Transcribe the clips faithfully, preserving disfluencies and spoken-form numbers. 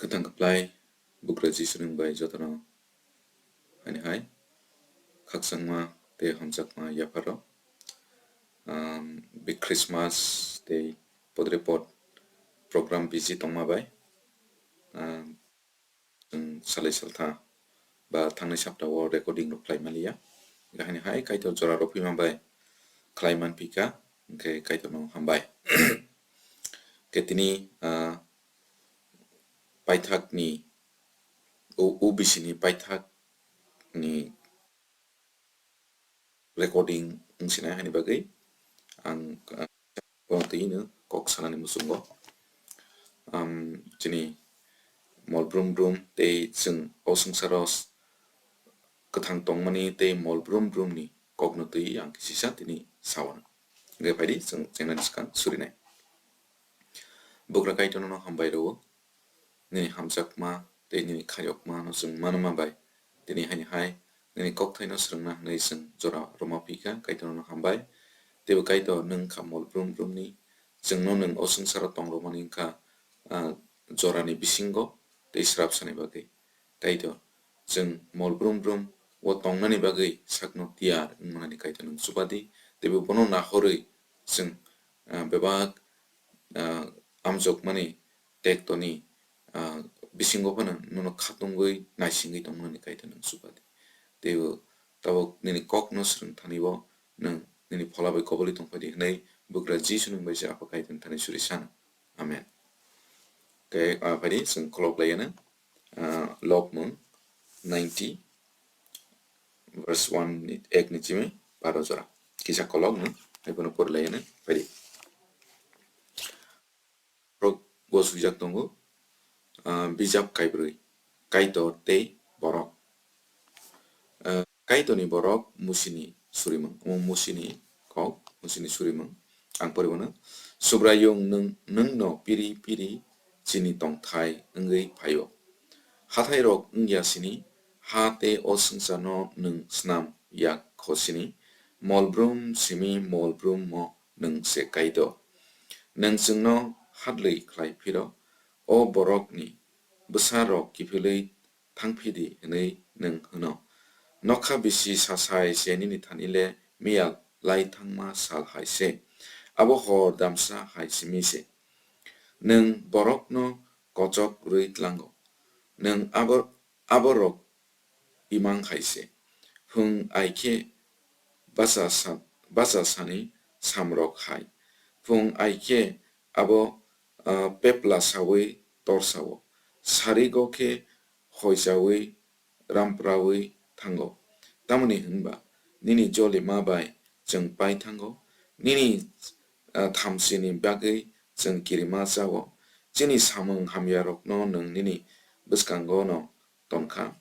Kwthang kwplai bugra Jisu nwng bai jotono hani hai khakchangma tei hamjakma yapharo. Um, big Christmas tei podre pod program busy tongma bai, um, chwng salai saltha ba thangnai sapta o recording rok khlai maliya. Hani hai Kaitor jora rw phima bai khlai manphika, hwnkhe Kaitorno hambai. Khe tini, ah, paithakni, o-, O B C ni paithakni recording wngsinai hani bagwi ang, ah, bono twi hino kok sanani muchungo. Am, chini mol brum brum tei chwng o swngcharo s-, kwthang tongmani tei mol brum brumni kokno twi ang kisisa tini sawana. Hwnkhe phaidi chwng chengnani swkang surinai. Bugra Kaitorno hambai rwo, nini hamjakma tei nini khayokmano chwng manma bai tini haini hai nini kokthaino swrwngna hwnwi chwng jora rwma phika. Kaitorno hambai. Teibo Kaitor nwng kha mol brum brumni, chwngno nwng o swngcharo tongrwmani wngkha, ah, jorani bisingo tei srapsani bagwi. Kaitor, chwng mol brum brum o tongnani bagwi sakno tiyar wngmanani Kaitor nwng chubadi, teibo bono nahorwi chwng, ah, bebak, ah, amjokmani tektoni, ah, bisingo phano nono khatungwi naisingwi tongmani Kaitor nwng chubadi. Teibo tabuk nini kokno swrwng thani o nwng nini phola bai koboli tongphadi hwnwi bugra Jisu nwng bai se Apha Kaitor thani suri sano. Amen. Khe, ah, phaidi chwng khulok laiya nwng, ah, Lokmung ninety, verse one ni, ek ni chimi baro jora. Kisa kolok nwng, hai bono pori laiya nwng, phaidi. Borok bo swijak tongo, ah, bijap kaibrwi, Kaitor tei borok. Ah, Kaitorni borok Musini surimung, omo Musini kok, Musini surimung. Ang pori mano, Subraiyung nwng, nwngno piri piri chini tongthai wngwi phaio. Hathairok wngya sini, ha tei o swngcharno nwng snam yak kho sini, mol brum simi mol brummo nwng se Kaitor. Nwng chwngno hadlwi khlai phiro, o borokni bwsarok kiphilwi thangphidi hwnwi nwng hwno. Nokha bisi sasai se nini thani le miyal lai thangma sal hai se. Abo hor damsa hai simi se. Nwng borokno kochok rwi tlango. Nwng abo, aborok imang hai se. Phung ai khe bacha sa-, bacha sani samrok hai. Phung ai khe abo, ah, pepla saui torsao. Sarigo khe hoijaui rampraui thango. Tamoni hwnba nini jolima bai chwng pai thango. Nini, ah, thamsini bagwi chwng kirima chao. Chini samung hamyarokno nwng nini bwskango no tongkha.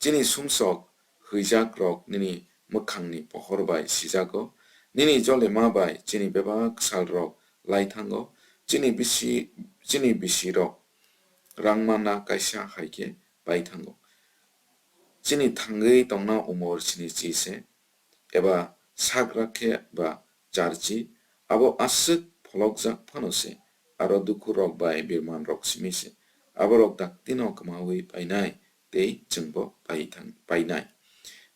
Chini sumsok hwijakrok nini mwkhangni pohor bai sijago. Nini jolima bai chini bebak salrok lai thango. Chini bisi, chini bisirok rangma na kaisa hai khe pai thango. Chini thangwi tongna umor sini chi se, eba sagra khe ba charchi, abo aswk pholokjak phano se, aro dukhu rok bai birman rok simi se, aborok daktino kwmaui painai tei chwngbo pai thang-, painai.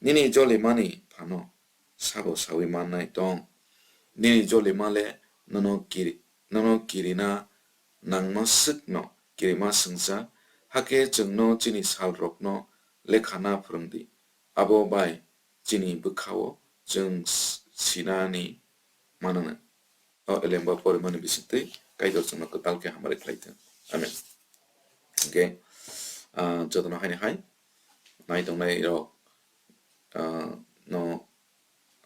Nini jolimani phano sabo saui mannai tong. Nini jolima le nono kiri-, nono kirina nangma swkno kirima swngsa, hakhe chwngno chini salrokno lekha na phwrwng di. Abo bai chini bwkha-o chwng s-, sinani mananw. O elemba porimani bisingtwi Kaitor chwngno kwtal khe hamari khlai thung. Amen. Hwnkhe, ah, jotono haini hai nai tongnai rok, ah, no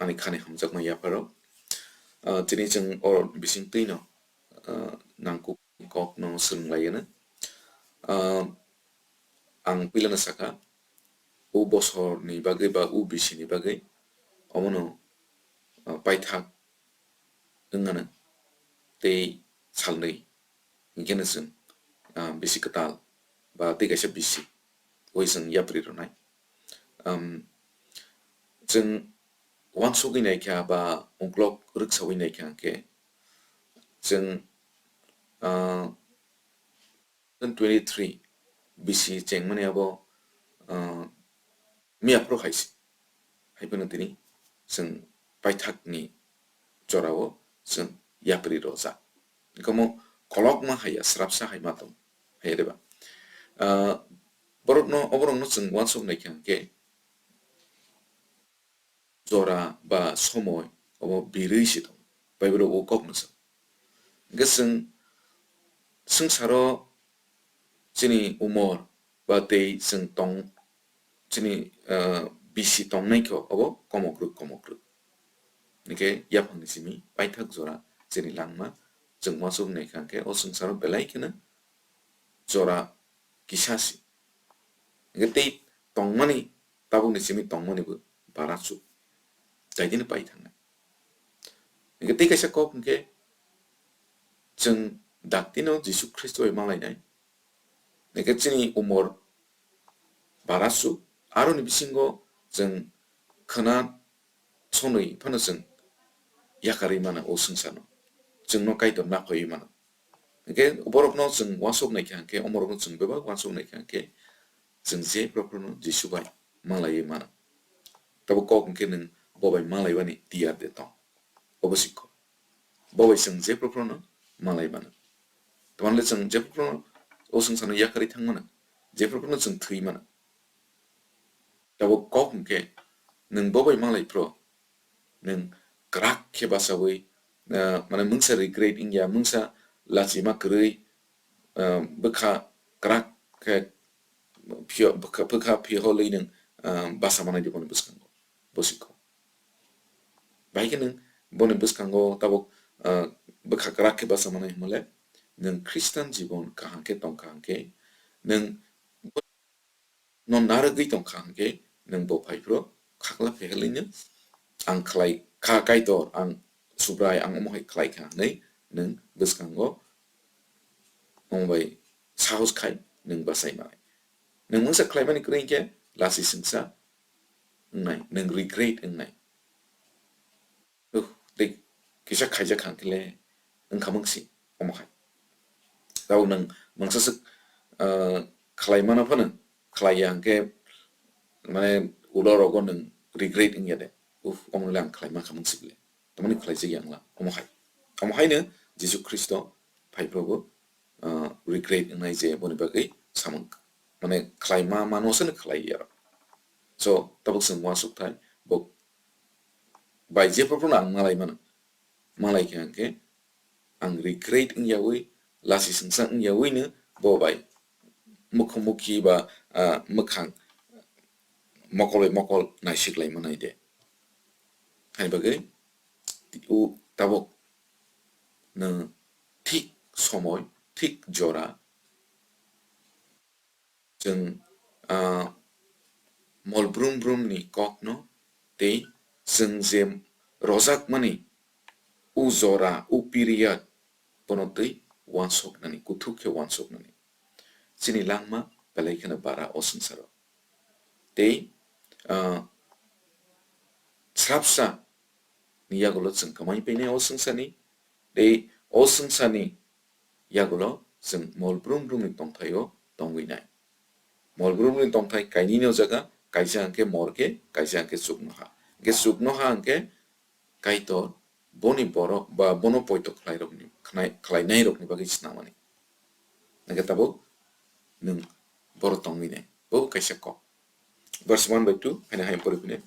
ani khani hamjakma yapharo. Ah, tini chwng o bisingtwino, ah, nangkuk kokno swrwng lai anw. Ah, ang puilano sakha, o bosorni bagwi ba o bisini bagwi omono, ah, paithak wng anw tei salnwi hwnkhe no chwng, ah, bisi kwtal ba tei kaisa bisi oi chwng yapri rwnai. Am, chwng uansugwi naikha ba uklok rwksaui naikha hwnkhe chwng, ah, twenty-three bisi chengmani abo, ah, miyaphuru hai se. Hai phano tini chwng paithakni jorao chwng yapri rojak. Omo kolokma hai ya, srapsa hai ma tong, hai ya de ba? Ah, borokno, oborokno chwng uansuk nai kha hwnkhe, jora ba somoi obo birwi se tongo. Bible o kok no sa. Hwnkhe chwng swngcharo chini umor ba tei chwng tong, chini, ah, bisi tongnai kho obo komokrwk komokrwk. Hwnkhe yaphangni simi paithak jora chini langma chwng uansuk nai kha hwnkhe o swngcharo belai kheno jora kisa se. Hwnkhe tei tongmani, tabukni simi tongmani bo bara chuk. Daidino pai thangnai. Hwnkhe tei kaisa kok hwnkhe chwng daktino Jisu Khristo bai malainai. Hwnkhe chini umor bara chuk, aroni bisingo chwng khwna sonwi phano chwng yakarwi mano o swngcharno. Chwngno Kaitor naphaiwi mano. Hwnkhe borokno chwng uansuk nai kha hwnkhe, omorokno chwng bebak uansuk nai kha hwnkhe, chwng je prophrokno Jisu bai malaiwi mano. Tabuk kok hwnkhe nwng bo bai malaibani tiyar de tong. Obo sikho. Bo bai chwng je prophrokno malai mano. Tamni le chwng je prophrokno o swngcharno yakarwi thang mano. Je prophrokno chwng thwi mano. Tabuk kok hwnkhe nwng bo bai malai phro, nwng kwrak khe bachaui, ah, mane mungsa regret wngya, mungsa lachima kwrwi, ah, bwkha kwrak khe phio-, bwkha, bwkha phiholwi nwng, ah, bacha manai di boni bwskango, bo sikho. Bahai khe nwng boni bwskango tabuk, ah, bwkha kwrak khe bacha manai hwnmale, nwng Khristan jibon kaham khe tong kha hwnkhe, nwng no narwgwi tong kha hwnkhe, nwng bo phai phro khakla phehelwino, "Ang khlai kha, Kaitor, ang Subrai, ang omo hai khlai kha," hwnwi nwng bwskango omo bai sahos khai nwng bachai manai. Nwng mungsa khlaimani kwrwi hwnkhe lasi swngsa wngnai, nwng regret wngnai. Uh, tei kisa khaijak kha hwnkhe le wngkha mungsi omo hai. Tabuk nwng mungsa swk, ah, khlai mano phano khlai ya hwnkhe mane ulo rogo nwng regret wngya de. Uff, omo le ang khlai mankha mungsi le. Tamoni khlaijak ya wngla omo hai. Omo haino Jisu Khristo phai phrobo, ah, regret wngnai je boni bagwi samung mane khlai ma mano se khlai ya. So, tabuk chwng uansuk thai, bo bai je prophrokno ang malai mano. Malai khe hwnkhe ang regret wngyaui, lasi swngsa wngyaui no bo bai mukhumukhi ba, ah, mwkhang mokol bai mokol naisik lai manai de. Hai bagwi u tabuk no thik somoi, thik jora chwng, ah, mol brum brum ni kok no tei chwng je rojak mani u jora, u period, bono twi uansuk nani, kuthuk khe uansuk nani. Chini langma belai kheno bara o swngcharo. Tei, ah, srapsa ni yagulo chwng kwmai painai o swngcharni, tei o swngcharni yagulo chwng mol brum brum ni tongthai o tongwi nai. Mol brum brum ni tongthai kainwi no jaga, kaisa hwnkhe mor khe, kaisa hwnkhe chukno ha. Hwnkhe chukno ha hwnkhe Kaitor boni borok ba bono poito khlairokni, khnai-, khlainairokni bagwi snamani. Hwnkhe tabuk nwng borok tongwi nai. Bo kaisa kok. Verse one by two, haino hai pori phine.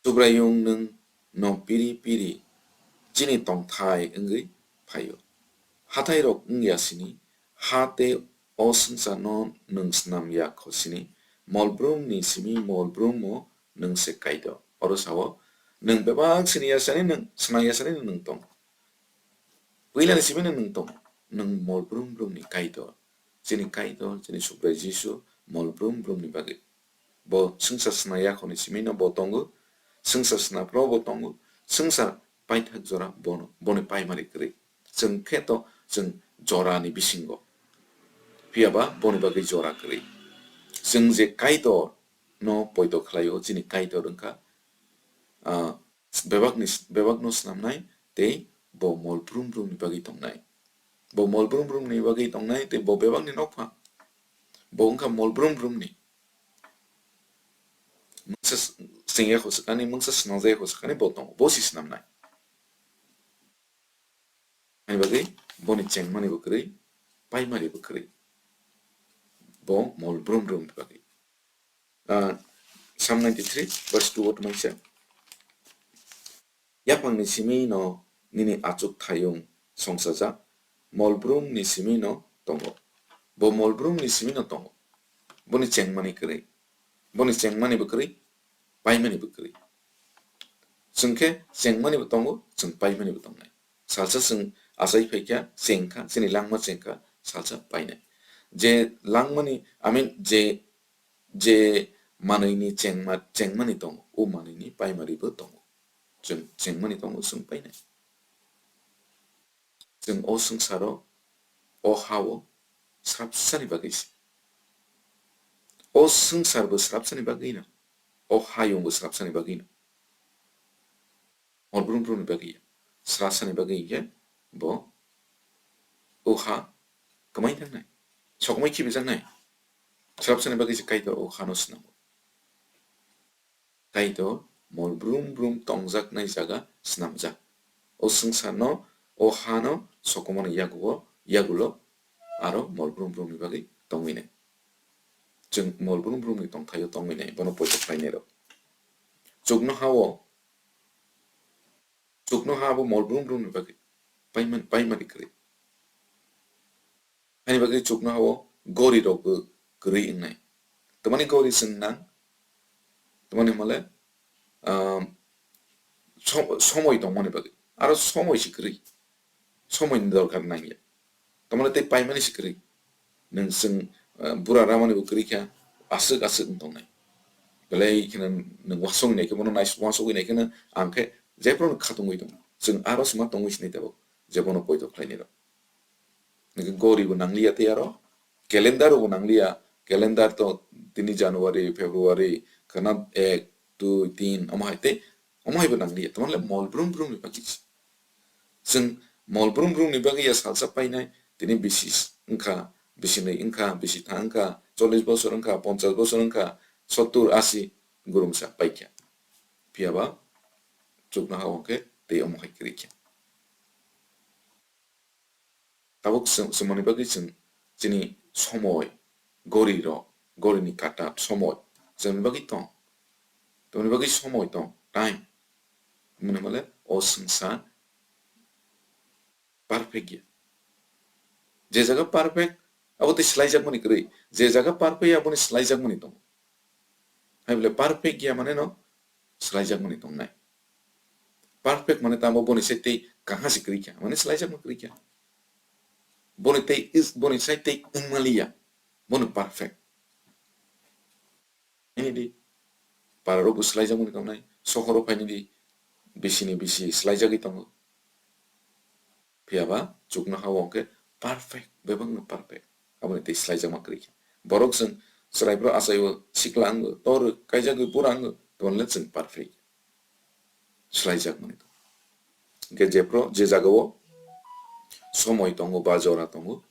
Subraiyung nwng no piri piri chini tongthai wngwi phaio. Hathairok wngya sini, ha tei o swngcharno nwng snam ya kho sini, mol brumni simi mol brumo nwng se Kaitor. Oro sao, nwng bebak sini yasani nwng, swnam yasani nwng tong. Puilani simi nwng tong. Nwng mol brum brumni Kaitor. Chini Kaitor, chini Subrai Jisu, mol brum brumni bagwi. Bo swngchar swnam yakhoni simi no bo tongo, swngchar swnam phro bo tongo, swngchar paithak jora bono, boni paimari kwrwi. Chwng khe to chwng jorani bisingo. Phiya ba boni bagwi jora kwrwi. Chwng je Kaitor no poito khlaio, chini Kaitor wngkha, ah, bebakni, bebakno snamnai tei bo mol brum brumni bagwi tongnai. Bo mol brum brumni bagwi tongnai tei bo bebakni nokphang. Bo wngkha mol brum brum ni. Mungsa s-, sengya kho swkani, mungsa swnamjaya kho swkani bo tongo, bo si swnamnai. Ani bagwi boni chengmani bo kwrwi, paimani bo kwrwi. Bo mol brum brum ni bagwi. Ah, Psalm ninety-three verse two o tongmani se. Yaphangni simi no nini achuk thayung songsajak, mol brum ni simi no tongo. Bo mol brum ni simi no tongo. Boni chengmani kwrwi. Boni chengmani bo kwrwi, paimani bo kwrwi. Chwng khe chengmani bo tongo, chwng paimani bo tongnai. Salsa chwng achai phaikha, chengkha, chini langma chengkha, salsa painai. Je langmani, I mean, je, je manwini chengma, chengmani tongo, o manwini paimani bo tongo. Chwng chengmani tongo, chwng painai. Chwng o swngcharo, o ha-o srapsani bagwi se. O swngchar bo srapsani bagwino, o hayung bo srapsani bagwino. Mol brum brum ni bagwi ya. Srasani bagwi hinkhe bo o ha kwmai thangnai. Sokomai khibijaknai. Srapsani bagwi se Kaitor o hano swnamo. Kaitor mol brum brum tongjaknai jaga swnamjak. O swngcharno, o hano sokomani yaguo, yagulo aro mol brum brum ni bagwi tongwi nai. Chwng mol brum brum ni tongthaio tongwi nai, bono poito khlainai rok. Chuknoha-o, chuknoha abo mol brum brum ni bagwi paiman-, paimani kwrwi. Ani bagwi chuknoha-o gori rok bo kwrwi wngnai. Tamani gori chwng nang, tamani hwnmale, um, som-, somoi tongmani bagwi. Aro somoi se kwrwi. Somoi ni dorkar nangya. Tamani tei paimani se kwrwi. Nwng chwng, uh, bura ramani bo kwrwi kha, aswk aswk wng tongnai. Belai kheno nwng uansukgwi nai khe, bono nais-, uansukgwi nai kheno ang khe jephru no khatungwi tongo. Chwng aro se ma tongwi sinai tabuk, je bono poito khlainai rok. Nokhe gori bo nangliya tei aro calendar bo nangliya. Calendar to tini January, February, khana ek, dui, tin, omo hai tei, omo hai bo nangliya. Tamani le mol brum brum ni bagwi se. Chwng mol brum brum ni bagwi ya salsa painai, tini bisi wngkha, bisi nwi wngkha, bisi tha wngkha, chollish bosor wngkha, ponchash bosor wngkha, sottur, asi gurumsa paikha. Phiya ba chuknoha-o khe tei omo hai kwrwi kha. Tabuk chwng, chwngmani bagwi chwng chini somoi, gori rok, gori ni kata somoi, chwngni bagwi tong, chwngni bagwi somoi tong, time. Mane male o swngchar perfect ya. Je jaga perfect, abo tei swlaijakmani kwrwi. Je jaga perfect ya, aboni swlaijakmani tongo. Hai bole perfect ya mane no swlaijakmani tongnai. Perfect mane tamo boni sai tei kaham se kwrwi kha, mane swlaijakma kwrwi kha. Boni tei is, boni sai tei wngmaliya, bono perfect. Ini di, para rok bo swlaijakmani tongnai, sohor o phaini di, bisi ni bisi swlaijagwi tongo. Phiya ba chuknoha-o hwnkhe perfect, bebak no perfect. Aboni tei swlaijakma kwrwi kha. Borok chwng chwrai phuru achai-o, sikla wngo, tor kaijagwi bura wngo, tongmani le chwng perfect. Swlaijakmani tongo. Hwnkhe jephru je jaga-o somoi tongo ba jora tongo,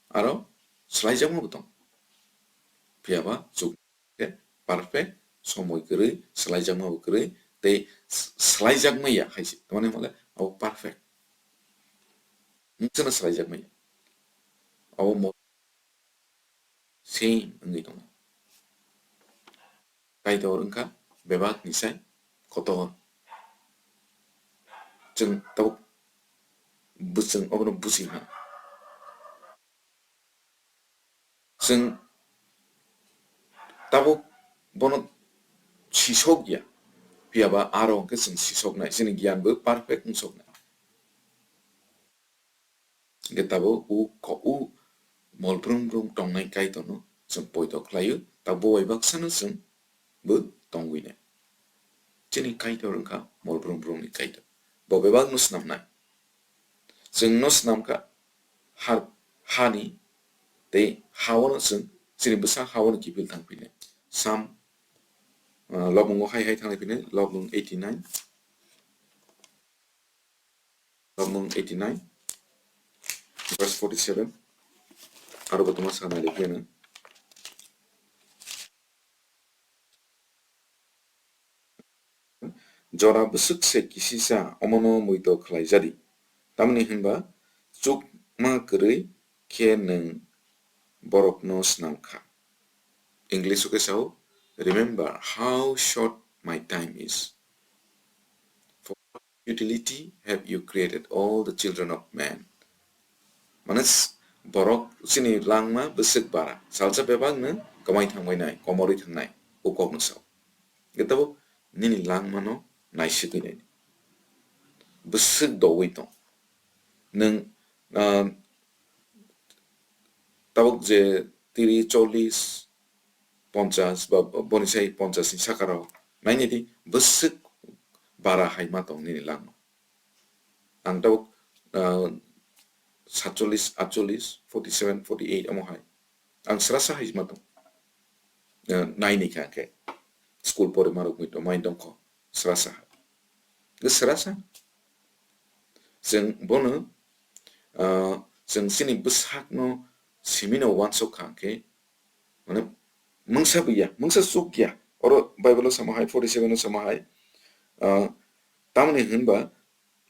aro swlaijakma bo tongo. Phiya ba chuk khe perfect, somoi kwrwi, swlaijakma bo kwrwi, tei s-, swlaijakma ya hai se. Tamani hwnle abo perfect. Nwng chwngno swlaijakma ya. Abo mo-, same wngwi tongo. Kaitor wngkha bebak ni sai kotor. Chwng tabuk bwswng obono buji mano. Chwng tabuk bono sisok ya, phiya ba aro hwnkhe chwng sisoknai, chini giyan bo perfect wngsoknai. Hwnkhe tabuk u ko-, u mol brum brum tongnai Kaitorno chwng poito khlaio, tabuk bo bai baksano chwng bo tongwinai. Chini Kaitor wngkha mol brum brum ni Kaitor. Bo bebak no swnamnai. Chwng no swnamkha ha, hani tei ha-o no chwng chini bwsa ha-o no kiphil thang phinai. Sam, ah, lobmungo hai hai thang phinai, lobmung eighty nine. Lobmung eighty nine, verse forty seven. Aro bo tongma sana le kiyana. Jora bwswk se kisisa omono muitok khlai jadi. Tamni hwnba chukma kwrwi khe nwng borokno snam kha. English o khe sao, "Remember how short my time is. For what utility have you created all the children of man?" Mane s-, borok chini langma bwswk bara, salsa bebak nwng kwmai thangbai nai, komorwi thangnai, o kokno sao. Hwnkhe tabuk nini langmano naisugwi nai. Bwswk dogwi tong. Nwng, ah, tabuk je tiri, chollis, ponchas ba boni sai ponchas ni saka rok nainai di, bwswk bara hai ma tong nini langma. Ang tabuk, ah, satchollis, atchollis, forty seven, forty eight omo hai. Ang srasa hai ma tong. Ah, naini kha khe. School pore ma rok mui to mai dong kho. Srasa hai. Ge srasa. Chwng bono, ah, chwng chini bwsakno simino uansuk kha khe, mane, mungsa buya, mungsa chukya. Oro Bible o sama hai, forty seven o sama hai, ah, tamoni hwnba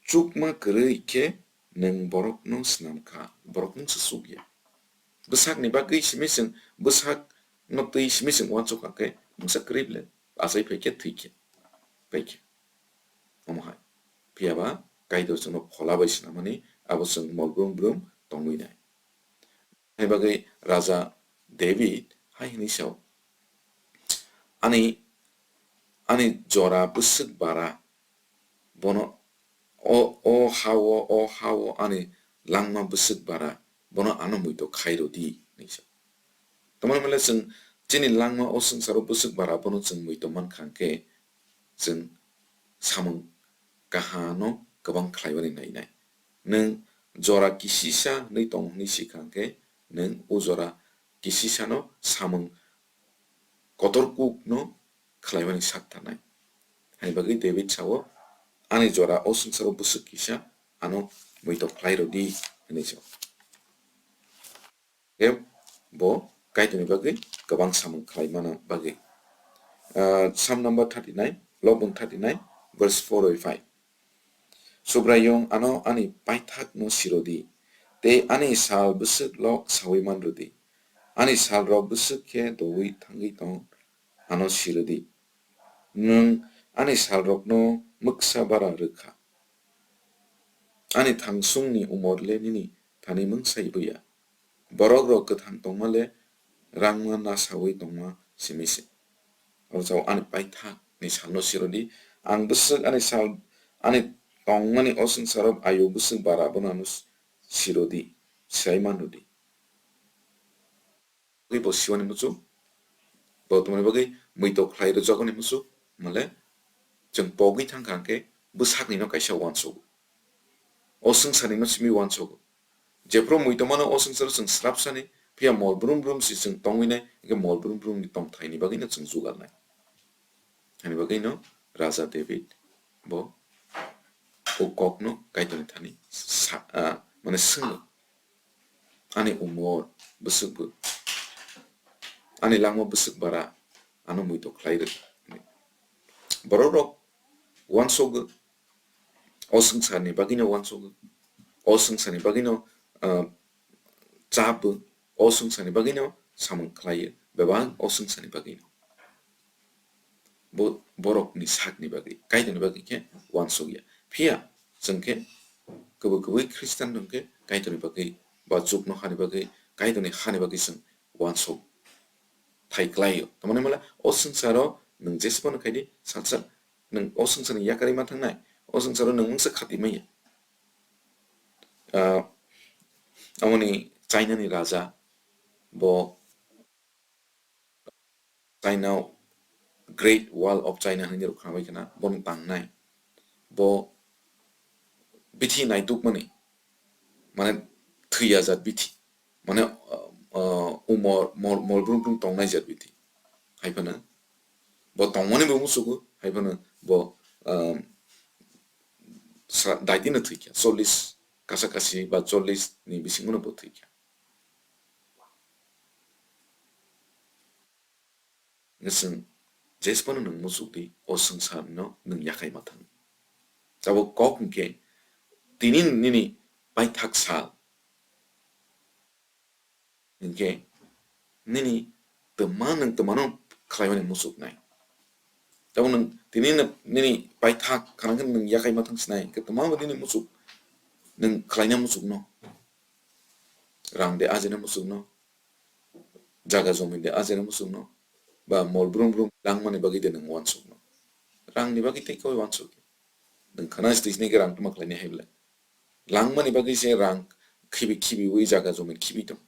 chukma kwrwi khe nwng borokno snam kha, borok mungsa chukya. Bwsakni bagwi simi chwng, bwsakno twi simi chwng uansuk kha khe mungsa kwrwi le achai phai khe thwi khe, phai khe. Omo hai. Phiya ba Kaitor chwngno phola bai swnamani abo chwng mol brum brum tongwi nai. Hai bagwi Raja David hai hwnwi sao, "Ani, ani jora bwswk bara, bono o, o ha-o, o ha-o ani langma bwswk bara, bono ano muitok khai rw di," hwnwi sao. Tamoni male chwng chini langma o swngcharo bwswk bara bono chwng muitok man kha hwnkhe, chwng samung kahano kwbang khlaiwani nainai. Nwng jora kisisa hwnwi tong hwnwi si kha hwnkhe, nwng o jora kisisano samung kotor kukno khlaiwani sak tanai. Hani bagwi David sao, "Ani jora o swngcharo bwswk kisa ano muitok khlai rw di," hwnwi sao. Khe bo Kaitorni bagwi kwbang samung khlai mana bagwi. Ah, Psalm number thirty nine, Lobun thirty nine, verse four bai five. Subraiyung ano ani paithakno sirodi, tei ani sal bwswk lok saui manrwdi. Ani salrok bwswk khe doui thangwi tong, ano sirodi. Nwng ani salrokno mwksa bara rwkha. Ani thangsungni umor le nini thani mungsai buya. Borok rok kwthang tongma le rangma nasaui tongma simi se. Abo jao ani paithak ni salno sirodi, ang bwswk ani sal, ani tongmani o swngcharo ayu bwswk bara bono ano sirodi, sai manrwdi. Ui bo siwani muchuk, bo tongmani bagwi muitok khlai rwjakmani muchuk, male chwng pogwi thangkha hwnkhe bwsakni no kaisa uansugo. O swngcharni no simi uansugo. Jephru muitomano o swngcharo chwng srapsani, phiya mol brum brum si chwng tongwinai, hwnkhe mol brum brum ni tongthaini bagwino chwng jugalnai. Hani bagwino Raja David bo o kokno Kaitorni thani sa-, ah, mane swngo. Ani umor bwswk bo, ani langma bwswk bara, ano muitok khlai rw. Borok rok uansugo, o swngcharni bagwino uansugo, o swngcharni bagwino, ah, chap bo, o swngcharni bagwino samung khlaio, bebak o swngcharni bagwino. Bo-, borokni sakni bagwi, Kaitorni bagwi khe uansukya. Phiya chwng khe kubui kubui Khristan rok khe Kaitorni bagwi ba chuknohani bagwi, Kaitorni hani bagwi chwng uansuk thai klaio. Tamoni mala o swngcharo nwng jesphano khaidi, sal sal nwng o swngcharni yakarwi ma thangnai, o swngcharo nwng mungsa khati manya. Ah, amoni China ni raja bo China, Great Wall of China hinwi rok khnabai khna, bono tangnai. Bo bithi naitukmani, mane thwiya jat bithi, mane, uh, uh, umor, mol, mol brum brum tongnai jat bithi. Hai phano bo tongmani bo musugo, hai phano bo, um, sa-, daitino thwikha, chollis kasa kasi ba chollis ni bisingo no bo thwikha. Hwnkhe chwng Jesphano nwng muchuk di, o swngcharno nwng yakhai ma thang. Tabuk kok hwnkhe tini nini paithak sal hwnkhe nini twma nwng twmano khlaimani muchuknai. Tabuk nwng tini nwng nini paithak khana khe nwng yakhai ma thang sinai, hwnkhe twma bo nini muchuk nwng khlaina muchukno. Rang de ajina muchukno, jaga jomin de ajina muchukno, ba mol brum brum langmani bagwi de nwng uansukno. Rangni bagwi tei koi uansuk. Nwng khana sitwi sini khe rang tuma khlaini hai belai. Langmani bagwi se rang khibi khibiwi jaga jomin khibi tong.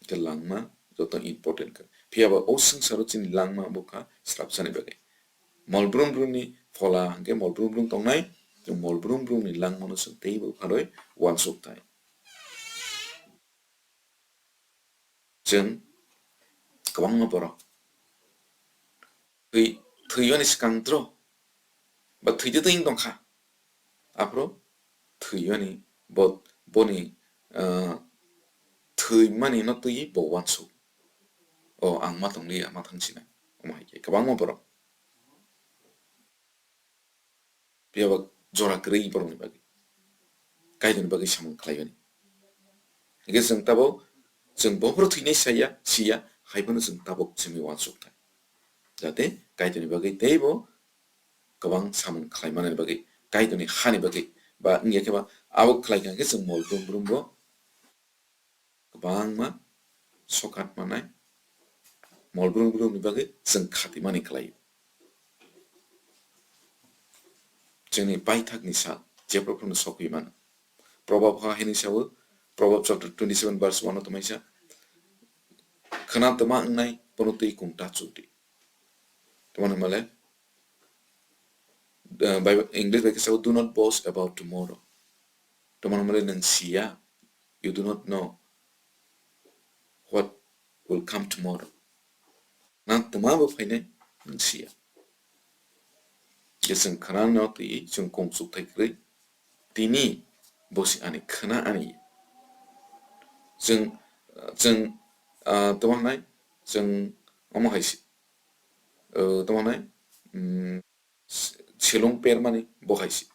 Khe langma joto important kha. Phiya ba o swngcharo chini langma bo kha srapsani bagwi. Mol brum brumni phola hwnkhe mol brum brum tongnai, chwng mol brum brumni langmano chwng teibo pharwi uansuk thai. Chwng kwbangma borok thwi-, thwiyani swkang dro ba thwide twi wng tongkha. Aphuru thwiyani bo, boni, ah, thwimani no twi bo uansuk. O ang ma tongli, ang ma thang sinai. Omo hai khe kwbangma borok. Phiya ba jora kwrwi borokni bagwi, Kaitorni bagwi samung khlaiwi. Hingkhe chwng tabuk, chwng bophuru thwinai saya, siya, hai phano chwng tabuk simi uansuk thai. Jate Kaitorni bagwi teibo kwbang samung khlai manani bagwi, Kaitorni hani bagwi, ba wngya khe ba abo khlai kha khe chwng mol brum brum bo kwbangma sokat manai, mol brum brumni bagwi chwng khatimani khlai. Chwngni paithakni sal jephru phano sokwi mano. Probab ha hini sawo, Probab chapter twenty seven verse one o tongmai sa, "Khna twma wngnai bono twi kungta chukdi." Tongmani male, uh, Bible, English bai khe sawo, "Do not boast about tomorrow." Tongmani male nwng siya, you do not know what will come tomorrow. Nang twma bo phainai nwng siya. Je chwng khna no twi chwng kung chuk thai kwrwi, tini bo se ani khna ani. Chwng, chwng, ah, tamo hwnai, chwng omo hai se, ah, tamo hwnai, mm, selung permani bo hai se.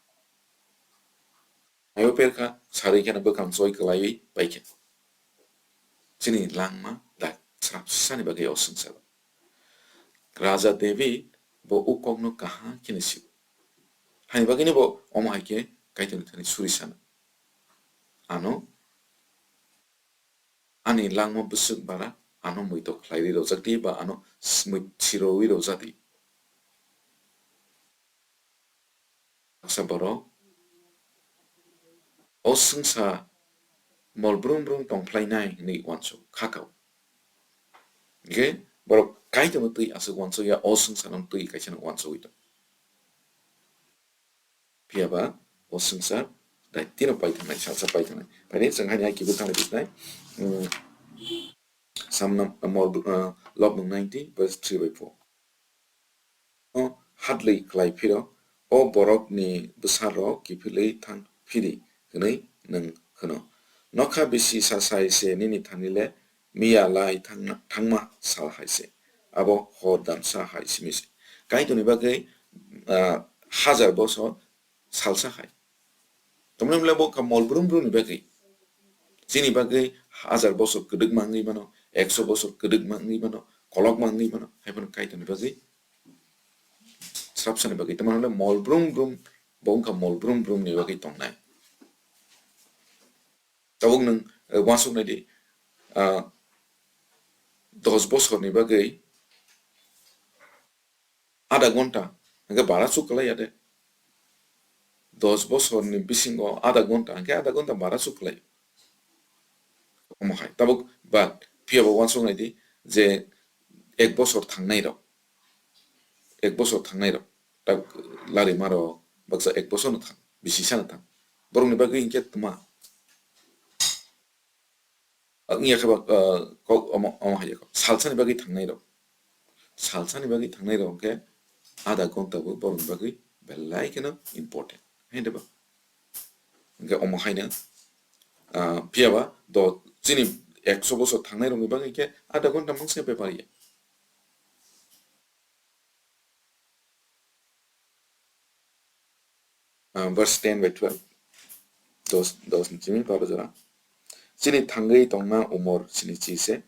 Ayo perkha, sarwi kheno bwkhang choi kwlaiwi paikha. Chini langma da srapsani bagwi o swngcharo. Raja David bo o kokno kaham kheno sio. Hani bagwino bo omo hai khe Kaitorni thani suri sano. Ano ani langma bwswk bara ano muitok khlaiwi rwjakdi ba ano s-, mui-, sirowi rwjakdi. Baksa borok o swngsa mol brum brum tongphlainai hwnwi uansuk kha kau. Hingkhe borok Kaitorno twi aswk uansuk ya, o swngsa no twi kaisa no uansugwi tong. Phiya ba o swngsa dai tino paithangnai, salsa paithangnai. Phaidi chwng haini hai kiphil thanglai tongkhnai, um, Psalm nam-, mol, uh, Lobnung ninety, verse three by four. O hadlwi klai phiro, o borokni bwsarok kiphilwi thang phidi, hwnwi nwng hwno. Nokha bisi sasai se nini thani le miya lai thangna-, thangma sal hai se. Abo hor damsa hai simi se. Kaitorni bagwi, ah, hajar bosor salsa hai. Tamni hwnle bo kha mol brum brum ni bagwi. Chini bagwi hajar bosor kwdwkma wngwi mano, ekso bosor kwdwkma wngwi mano, kolokma wngwi mano, hai phano Kaitorni bagwi srapsani bagwi. Tamni hwnle mol brum brum, bo wngkha mol brum brum ni bagwi tongnai. Tabuk nwng, eh, uansuk nai di, ah, dos bosorni bagwi adha ghonta hwnkhe bara chuk kwlai ya de. Dos bosorni bisingo adha ghonta hwnkhe adha ghonta bara chuk kwlai. Omo hai. Tabuk, but, phiya bo uansuk nai di je ek bosor thangnai rok, ek bosor thangnai rok, tak lari maro baksa ek bosor no thang, bisi sano thang. Borokni bagwi hwnkhe tma. Wngya khe ba, ah, kok omo, omo hai kok. Salsani bagwi thangnai rok. Salsani bagwi thangnai rok hwnkhe adha ghonta bo borokni bagwi belai kheno important. Hai de ba? Hwnkhe omo haino, ah, phiya ba do chini ekso bosor thangnai rokni bagwi khe adha ghonta mangsa bepar ya. Ah, verse ten by twelve. Dos, dos ni simi baro jora. Chini thangwi tongna umor sini chi se,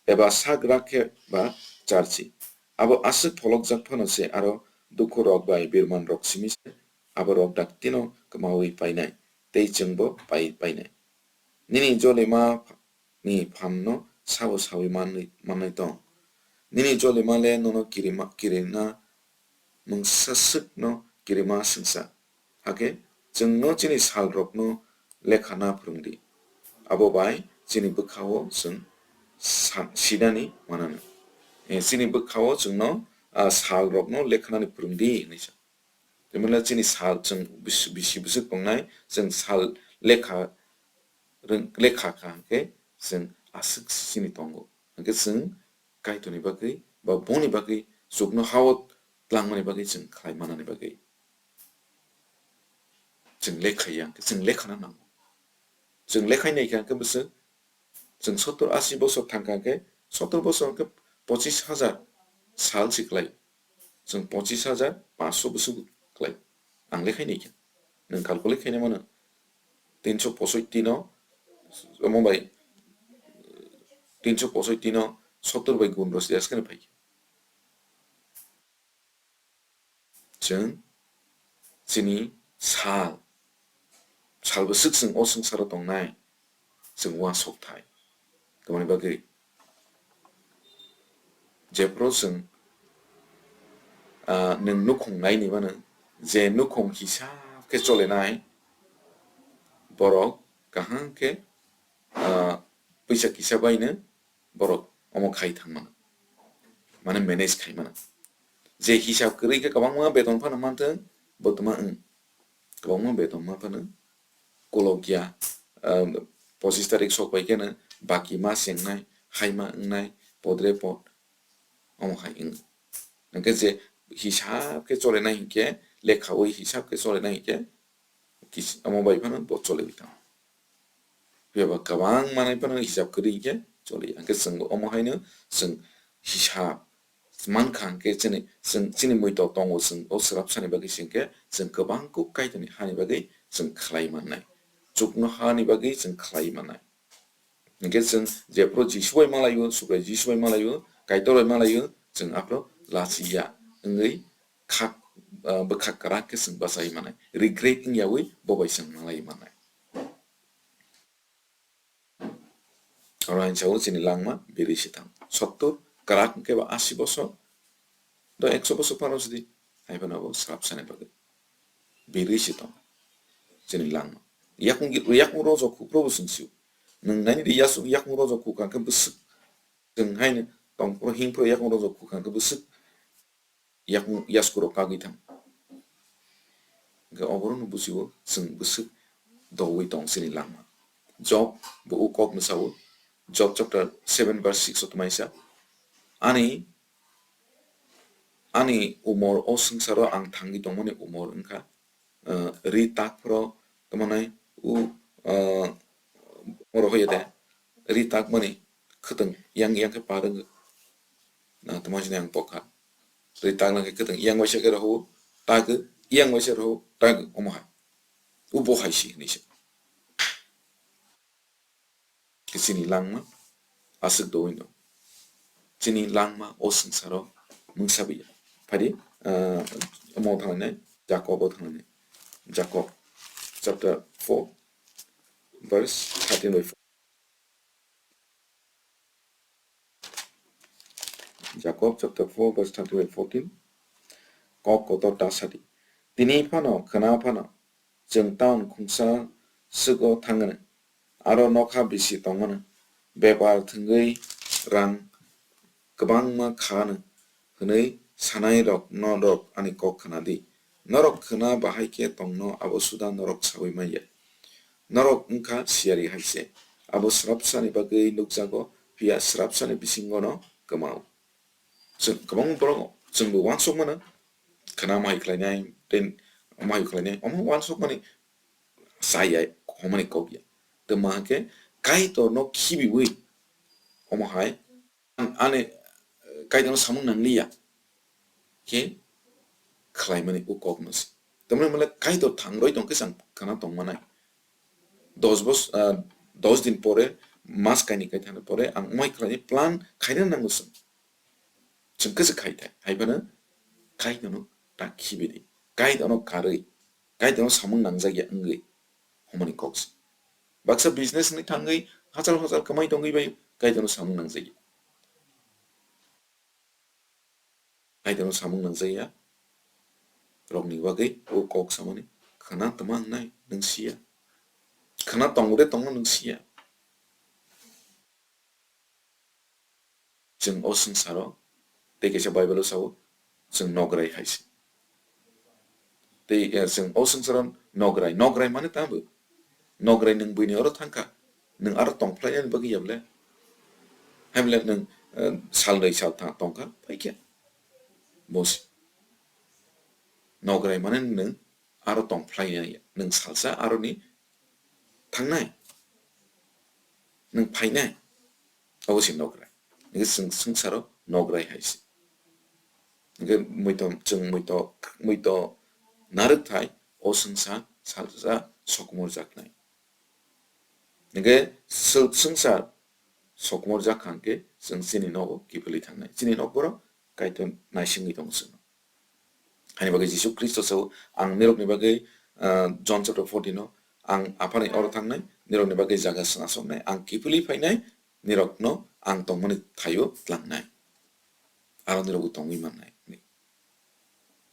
eba sak rak khe ba charchi. Abo aswk pholokjak phano se aro dukhu rok bai birman rok simi se, abo rok daktino kwmawi painai, tei chwngbo pai painai. Nini jolima ni phamno sabo sawi manwi, manwi tong. Nini jolima le nono kirima, kirina mungsa swkno kirima swngsa. Hakhe chwngno chini salrokno lekhana phwrwngdi. Abo bai chini bwkhao chwng sa-, sinani mananw. Eh, chini bwkhao chwngno, ah, salrokno lekhanani phwrwngdi hinwi sa. Tei mwnla chini sal chwng bis-, bisi bwswk tongnai, chwng sal lekha rwng-, lekha kha hwnkhe chwng aswk sini tongo. Hwnkhe chwng Kaitorni bagwi ba boni bagwi chuknohao tlangmani bagwi chwng khlai manani bagwi chwng lekhaiya hwnkhe chwng lekhana nango. Chwng lekhai naikha hwnkhe bwswk chwng sottor ashi bosor thangkha hwnkhe, sottor bosor hwnkhe pochis hajar sal si klai. Chwng pochis hajar pansho bwswk klai. Ang lekhai naikha. Nwng calculate khaina mano. Tinso posoiti no, omo bai, tinso posoiti no sottor bai gun rw si askani phaikha. Chwng chini sal, sal bwswk chwng o swngcharo tongnai, chwng uansuk thai. Tamoni bagwi jephru chwng, ah, nwng nukhung naini mano, je nukhung hisab khe cholenai borok kaham khe, ah, puisa kisa baino borok omo khai thang mano, mane manage khai mano. Je hisab kwrwi khe kwbangma beton phano manthwng, bo tma wng, kwbangma beton ma phano kolokya, ah, pochis tarik sok bai kheno baki ma chengnai, haima wngnai, podre pod, omo hai wng. Hwnkhe je hisab khe cholenai hinkhe, lekhawi hisab khe cholenai hinkhe, kis-, omo bai phano bo choliwi thango. Phiya ba kwbang manwi phano hisab kwrwi hinkhe choli. Hwnkhe chwngbo omo haino chwng hisab mankha hwnkhe chini, chwng chini muitok tongo, chwng o swrapsani bagwi se hwnkhe chwng kwbang kuk Kaitorni hani bagwi chwng khlai mannai. Chuknohani bagwi chwng khlai mannai. Hwnkhe chwng jephru Jisu bai malaio, Subrai Jisu bai malaio, Kaitor bai malaio, chwng aphuru lachiya wngwi khak, ah, bwkhak kwrak khe chwng bachai mannai. Regret wngyawi bo bai chwng malai mannai. Oro ang sao chini langma birwi se thang. Sottor kwrak hwnkhe ba ashi bosor, do ekso bosor phano sidi, hai phano bo swrapsani bagwi birwi se tong chini langma. Yakung, yakung rojok khu, Probo chwng sio. Nwng naini di yasuk yakung rojok khu kha khe bwswk. Chwng haino tong phuru him phuru yakung rojok khu kha khe bwswk yakung yasku rok kagwi thang. Hwnkhe oborokno bujigo chwng bwswk doui tong chini langma. Job bo o kokno sao, Job chapter seven verse six o tongmani sa, ani, ani umor o swngcharo ang thangwi tongmani umor wngkha, ah, ri tak phuru tongmani u, ah, oro hoya de, ri tak mani khwtwng yang yang khe par wngwi. Na tongmani sini ang pokha. Ri tak nang khe khwtwng yang waisa khe rohou, tak yang waisa rohou, tak omo hai. U bo hai si hinwi se. Chini langma aswk doino. Chini langma o swngcharo mungsa biya. Phadi, ah, omo thanglainai, Jakob o thanglainai. Jakob chapter four, verse thirteen by four. Jakob chapter four, verse thirteen by fourteen. Kok kotor ta sadi. Tini phano, khwna phano, chwng town khungsa swgo thangano, aro nokha bisi tongmano, bepar thwngwi rang kwbangma khano, hwnwi sanairok norok ani kok khna di. Norok khna bahai khe tongno abo suda norok saui man ya. Norok wngkha siyari hai se. Abo swrapsani bagwi nukjago, phiya swrapsani bisingono kwmao. Chwng kwbangma borok chwngbo uansuk mano, khna mahai khlainai, tei mahai khlainai, omo uansuk mani chaya, homani kok ya. Tei ma hwnkhe Kaitorno khibiwi, omo hai, ang ani, eh, Kaitorno samung nangliya khe khlaimani o kokno se. Tamni hwnle Kaitor thangroi tongkhe chwng khna tongmanai. Dos bos-, ah, dos din pore, mas kainwi kaitham pore ang umai khlainai plan khaina nango chwng. Chwng khe se khai thai, hai phano Kaitorno ta khibi di. Kaitorno karwi, Kaitorno samung nangjak ya wngwi hwnmani kok se. Baksa business ni thangwi hachal hachal kwmai tongwi bai Kaitorno samung nangjak ya. Kaitorno samung nangjak ya. Rokni bagwi o kok samani khna tma wngnai nwng siya. Khna tongo de tongno nwng siya. Chwng o swngcharo tei kaisa Bible o sao chwng nograi hai se. Tei, eh, chwng o swngcharo nograi, nograi mane tamo? Nograi nwng buini oro thangkha, nwng aro tongphlainani bagwi ya bole? Hai bole nwng, eh, salnwi saltham tongkha, phaikha. Bo se. Nograi mane nwng aro tongphlainai ya, nwng salsa aroni thangnai, nwng phainai, abo se nograi. Hingke chwng swngcharo nograi hai se. Hingke muito, chwng muito, muito narwk thai o swngsa salsa sokomorjaknai. Hingke swng-, swngsa sokomorjak kha hingke chwng chini nogo kiphilwi thangnai. Chini nok borok Kaitor naisingwi tongo chwngno. Hani bagwi Jisu Khristo sao, "Ang nirokni bagwi," ah, John chapter fourteen o, "Ang Aphani oro thangnai, nirokni bagwi jaga swnasoknai. Ang kiphilwi phainai, nirokno ang tongmani thaio tlangnai. Aro nirokbo tongwi mannai," hwnwi.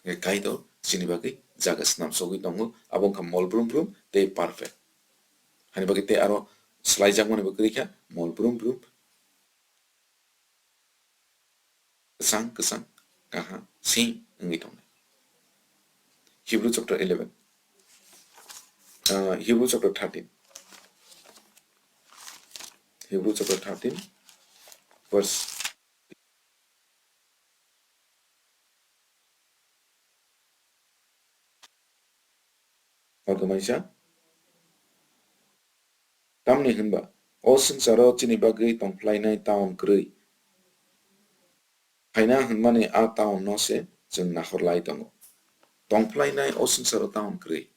Hwnkhe Kaitor chini bagwi jaga swnamsogwi tongo, abo wngkha mol brum brum tei perfect. Hani bagwi tei aro swlaijakmani bo kwrwi kha, mol brum brum. Kwchang, kwchang, kaham, sing wngwi tongnai. Hebrew chapter eleven. Ah, Hebrew chapter thirteen. Hebrew chapter thirteen, verse. Oke, maisa. Tamni hwnba, o swngcharo chini bagwi tongphlainai taun kwrwi. Phaina hwnmani a taun no se chwng nahor lai tongo. Tongphlainai o swngcharo taun kwrwi.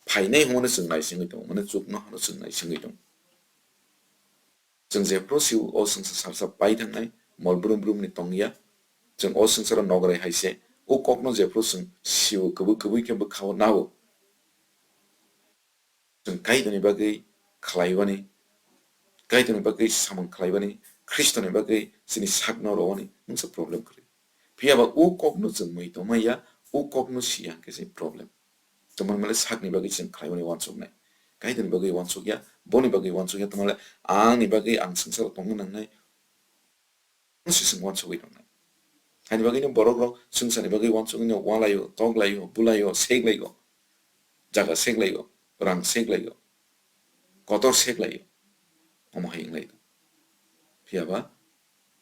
Phainai hwnmano chwng naisingwi tongo, mane chuknohano chwng naisingwi tongo. Chwng jephru sio o swngsa salsa pai thangnai, mol brum brum ni tongya. Chwng o swngcharo nograi hai se, o kokno jephru chwng sio, kwbwi kwbwi khe bwkhao nao. Chwng Kaitorni bagwi khlaiwani, Kaitorni bagwi samung khlaiwani, Khristoni bagwi chini sakno rwani mungsa problem kwrwi. Phiya ba o kokno chwng mui tongmaya, o kokno siya hwnkhe se problem. Tongmani male sakni bagwi chwng khlaiwani uansuknai. Kaitorni bagwi uansukya, boni bagwi uansukya, tongmale angni bagwi ang swngcharo tongna nangnai. Sising uansugwi tongnai. Haini bagwino borokrok swngcharni bagwi uansugwino ualaio, toklaio, bulaio, seklaio, jaga seklaio, rang seklaio, kotor seklaio, omo hai wnglai tong. Phiya ba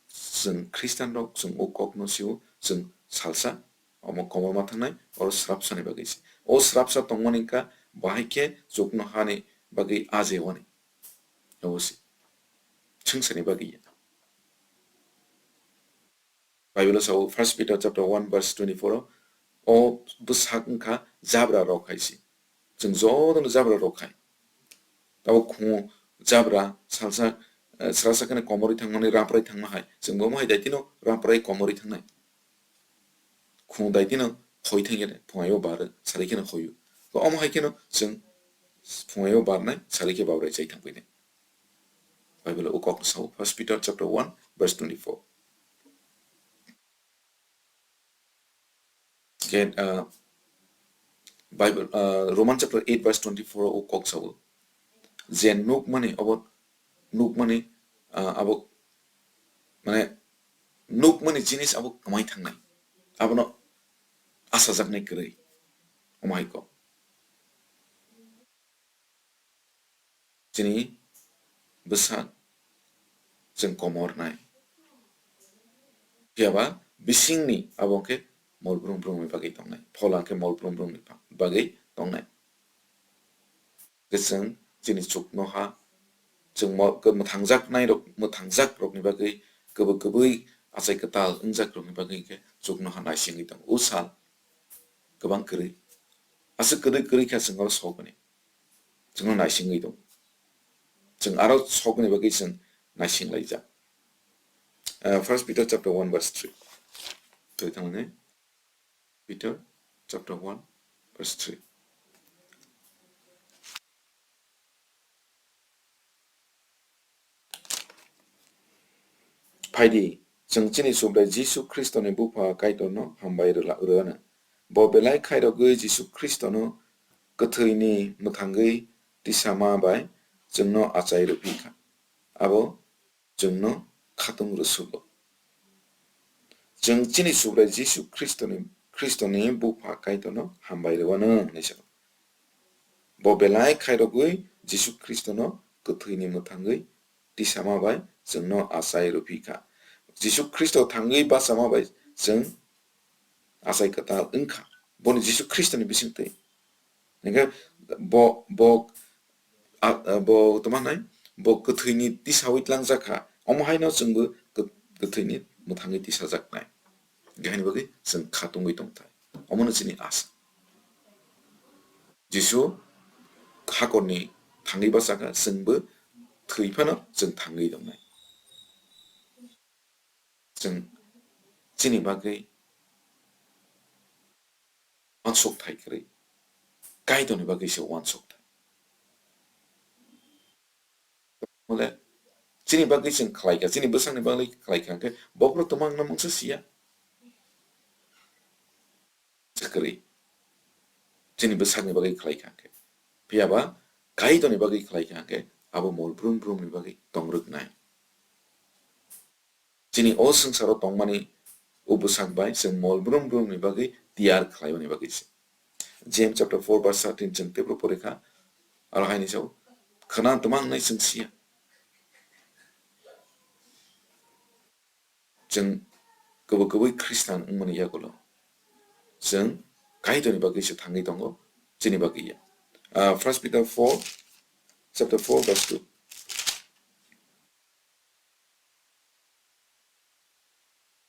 chwng Khristanrok chwng o kokno sio, chwng salsa, omo komorma thangnai, oro srapsani bagwi se. O srapsa tongmani wngkha, bahai khe chuknohani bagwi ajewani. Obo se. Chwngsani bagwi ya. Bible o sao, First Peter chapter one verse twenty-four o, o bwsak wngkha jabra rok hai se. Chwng jotono jabra rok hai. Tabuk khungo jabra salsa, eh, srasa kheno komorwi thangmani raprai thangma hai. Chwng bo omo hai daitino raprai komorwi thangnai. Khung dai tino hoi thang ya de, phungai o bar, sari kheno hoi o. To omo hai kheno chwng phungai o barnai, sari khe babrai chai thang painai. Bible o kok sao, First Peter chapter one verse twenty-four. Ke, uh, Bible, uh, Roman chapter eight verse twenty-four o kok sao. Je nukmani obo, nukmani, ah, abo, mane, nukmani jinis abo kwmai thangnai. Abono achajaknai kwrwi. Omo hai kok. Chini bwsa chwng komornai. Phiya ba bisingni abo khe mol brum brumni bagwi tongnai. Phola khe mol brum brumni bagwi tongnai. Kwchwng chini chuknoha, chwng mo-, kw-, mwthangjaknai rok, mwthangjak rokni bagwi, kwbwi kwbwi achai kwtal wngjak rokni bagwi khe chuknoha naisingwi tongo. O sal kwbang kwrwi. Aswk kwrwi kwrwi kha chwng oro sokmani. Chwngno naisingwi tong. Chwng aro sokmani bagwi chwng naising laijak. Uh, First Peter chapter one verse three. Twi thangni. Peter chapter one verse three. Phaidi, chwng chini Subrai Jisu Khristoni Bupha Kaitorno hambai rwla-, rwano. Bo belai khairogwi Jisu Khristono kwthwini mwthangwi tisama bai chwngno achai rwphi kha. Abo chwngno khatung rwsugo. Chwng chini Subrai Jisu Khristoni, Khristoni Bupha Kaitorno hambai rwano hwnwi sa. Bo belai khairogwi Jisu Khristono kwthwini mwthangwi tisama bai chwngno achai rwphi kha. Jisu Khristo thangwi bachama bai chwng achai kwtal wngkha. Boni Jisu Khristoni bisingtwi. Hingkhe bo, bo, a, a, bo tongma hwnai, bo kwthwini tisawi tlangjak kha. Omo haino chwngbo kw-, kwthwini mwthangwi tisajaknai. Hingkhe haini bagwi chwng kha tungwi tongthai. Omono chini asa. Jisu hakorni thangwi bachakha, chwngbo thwi phano chwng thangwi tongnai. Chwng chini bagwi uansuk thai kwrwi, Kaitorni bagwi se uansuk thai. Mole chini bagwi chwng khlai kha, chini bwsakni bagwi khlai kha, hwnkhe bophuru tongma wngna mungsa siya. Kwrwi. Chini bwsakni bagwi khlai kha hwnkhe. Phiya ba Kaitorni bagwi khlai kha hwnkhe abo mol brum brumni bagwi tong rwknai. Chini o swngcharo tongmani o bwsak bai chwng mol brum brumni bagwi tiyar khlaimani bagwi se. James chapter four verse thirteen chwng tebro pore kha, aro haini sao, khna twma wngnai chwng siya. Chwng kwbwi kwbwi Khristan wngmani yagulo chwng Kaitorni bagwi se thangwi tongo, chini bagwi ya. Ah, First Peter four, chapter four, verse two.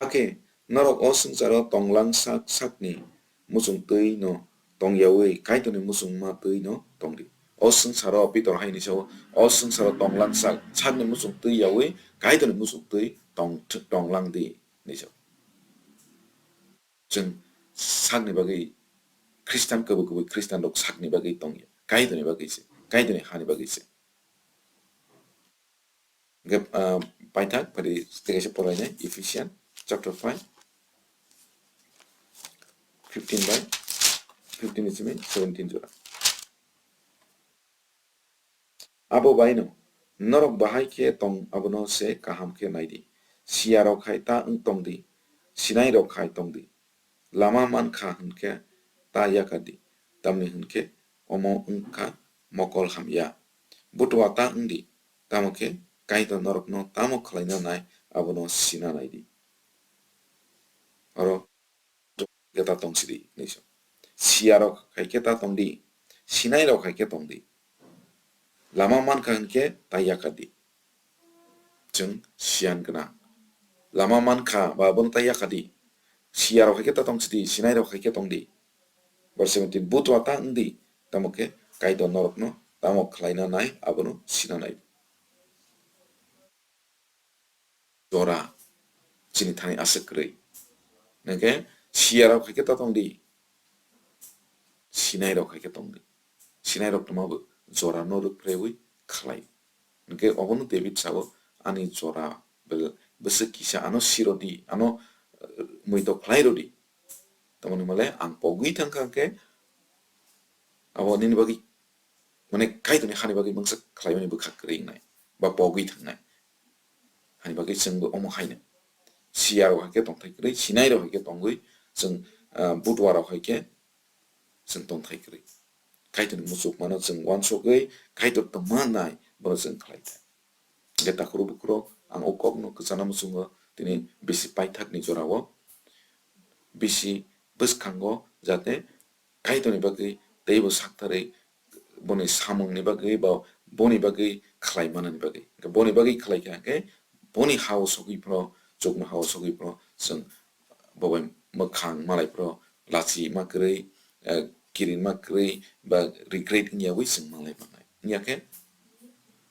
Hakhe norok o swngcharo tonglang sak sakni muchung twi no tong yaui Kaitorni muchungma twi no tong di. O swngcharo Pitor hai hwnwi sao, o swngcharo tonglang sak sakni muchung twi yaui Kaitorni muchung twi tong, tonglang di hwnwi sao. Chwng sakni bagwi Khristan kwbwi kwbwi Khristan rok sakni bagwi tong ya. Kaitorni bagwi se, Kaitorni hani bagwi se. Hingkhe, ah, paithak phari tei kaisa polainai Ephesian chapter five, fifteen bai fifteen ni simi seventeen jora. Abo baino norok bahai khe tong abono se kaham khe nai di. Siya rok hai ta wng tong di, sinai rok hai tong di. Lama man kha hwn khe ta yakar di, tamni hwn khe omo wng kha mokol hamya. Butua ta wng di, tamo khe Kaitor norokno tamo khlaina nai abono sina nai di. Oro khe ta tong sidi, hwnwi sa. Siya rok hai khe ta tong di, sinai rok hai khe tong di. Lama man kha hwn khe ta yakar di. Chwng siyan gwnang. Lama man kha ba bono ta yakar di. Siya rok hai khe ta tong sidi, sinai rok hai khe tong di. Verse seventeen, butua ta wng di, tamo khe Kaitor norokno tamo khlaina nai abono sina nai. Jora chini thani aswk kwrwi. Hwnkhe siya rok hai khe ta tong di, sinai rok hai khe tong di. Sinai rok tongma bo jora no rwk phrewi khlai. Hwnkhe obono David sao, "Ani jora bel-, bwswk kisa ano siro di, ano, eh, muitok khlai rw di." Tamoni male ang pogwi thang kha hwnkhe abo nini bagwi, mane, Kaitorni hani bagwi mungsa khlaimani bwkha kwrwi wngnai ba pogwi thangnai. Hani bagwi chwngbo omo haino siya rok hai khe tongthai kwrwi, sinai rok hai khe tongwi, chwng, ah, butua rok hai khe chwng tongthai kwrwi. Kaitorni muchukmano chwng uansugwi Kaitor tongma nai bono chwng khlai thai. Hingkhe takhurok bukhurok, ang o kokno kwchana muchungo tini bisi paithakni jorao, bisi bwskango, jate Kaitorni bagwi teibo saktharwi boni samungni bagwi ba boni bagwi khlai manani bagwi. Hingkhe boni bagwi khlai kha hingkhe boni ha-o sogwi phano, chukno ha-o sogwi phano chwng bo bai mwkhang malai phano lachi ma kwrwi, eh, kirinma kwrwi ba regret wngyawi chwng manglai mangnai. Wngya khe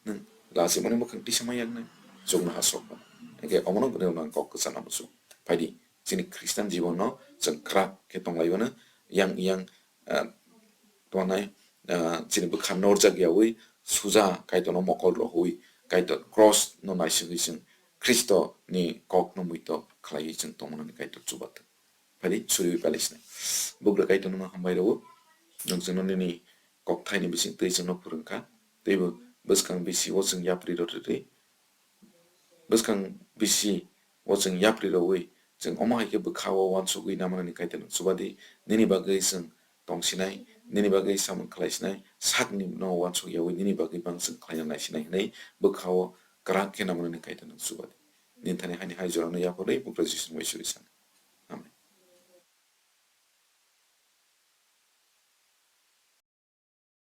nwng lachimani mwkhang tisa ma yaknai, chuknoha sokma. Hwnkhe omono bwrwi rok nang kok kwchana muchung. Phaidi, chini Christian jibono chwng kwrak khe tonglaibano, yang yang, ah, tongnai, ah, chini bwkha norjak yawi suja Kaitorno mokol rohwi, Kaitor cross no naisingwi chwng Khristo ni kok no muitok khlaiwi chwng tongmani Kaitor chubathwk. Phaidi, suriwi palisnai. Bugra Kaitor no hambai rwo. Nwng chwngno nini kokthaini bising twi chwngno phwrwngkha. Teibo bwskang bisi o chwng yapri rw rwdi. Bwskang bisi o chwng yapri rwwi chwng omo hai khe bwkha o uansugwi namanani Kaitor nwng chubadi. Nini bagwi chwng tongsinai, nini bagwi samung khlaisinai, sakni no uansuk yawi nini bagwi bang chwng khlaina naisinai hwnwi bwkha o kwrak khe namanani Kaitor nwng chubadi. Nini thani haini hai jorano yapharwi bugra Jisu bai suri san.